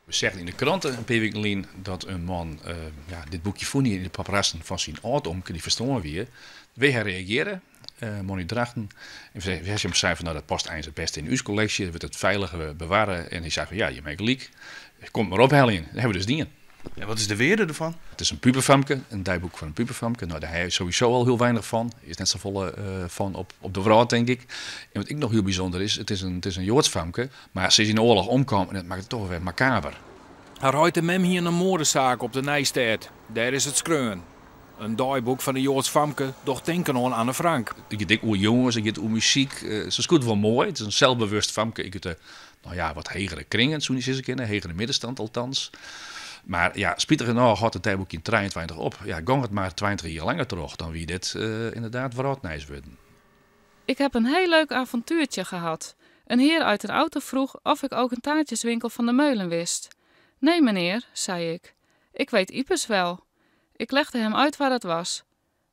We seagen yn de krante in pear wiken lyn dat in man ja, dit boekje fûn hie yn de paprassen fan syn âldomke dy't ferstoarn wie. Wy ha reagearre, man út Drachten. En we ha him sein fan no dat past eins it bêste yn ús kolleksje, wurdt it feilich bewarre. En hy sei fan ja, jim ha gelyk, kom it mar opheljen. Dat ha we dus dien. En wat is de wearde derfan? It is in puberfamke, in deiboek fan in puberfamke. No, dêr ha je sowieso al hiel weinich fan. Is net safolle fan op de wrâld, tink ik. En wat ek noch hiel bysûnder is, it is in Joads famke, mar se is yn de oarloch omkommen en dat makket it toch wer makaber. Har heit en mem hiene in moadesaak op de Nijstêd. Dêr is it skreaun. In deiboek fan in Joads famke docht tinken oan Anne Frank. It giet ek oer jonges, it giet oer muzyk. Se skriuwt wol moai. It is in selsbewust famke ek út de, no ja, wat hegere kringen, soene je sizze kinne. Hegere middenstand althans. Mar ja, spitigernôch hâldt it deiboek yn 23 op. Ja, gong it mar 20 jier langer troch, dan wie dit ynderdaad wrâldnijs wurden. Ik heb een heel leuk avontuurtje gehad. Een heer uit een auto vroeg of ik ook een taartjeswinkel van de Meulen wist. Nee meneer, zei ik. Ik weet Ypes wel. Ik legde hem uit waar het was.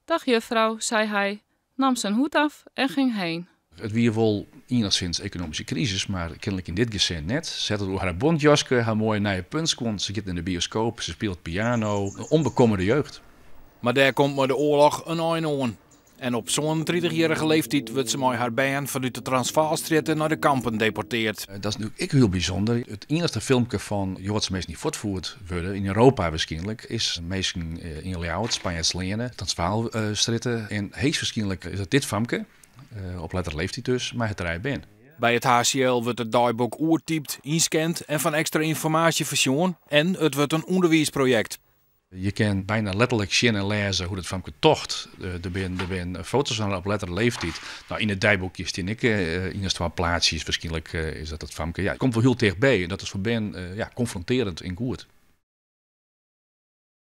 Dag juffrouw, zei hij, nam zijn hoed af en ging heen. It wie wol iennichsins ekonomyske krisis, mar kenlik yn dit gesin net. Se hat it oer har bontjaske, har moaie nije puntskuon, se giet nei de bioskoop, se spilet piano. In ûnbekommere jeugd. Mar dêr komt mei de oarloch in ein oan. En op sânentritichjierrige leeftyd wurdt se mei har bern fanút de Transvaalstrjitte nei de kampen deporteard. Dat is natuerlik ek hiel bysûnder. It iennichste filmke fan Joadse minsken dy't fuortfierd wurde, yn Europa wierskynlik, is minsken yn Ljouwert, Spanjertsleane, Transvaalstrjitte. En heechstwierskynlik is dat dit famke, op lettere leeftyd dus, mei har trije bern. By it HCL wurdt it deiboek oertypt, ynscand en fan ekstra ynformaasje foarsjoen en it wurdt in ûnderwiisprojekt. Je kin byna letterlik sjen en lêze hoe't it famke tocht. Der binne foto's fan har op lettere leeftyd. No, yn it deiboekje stean ek ien as twa plaatsjes. Wierskynlik is dat it famke. Ja, it komt wol hiel tichtby en dat is foar bern ja, konfrontearjend en goed.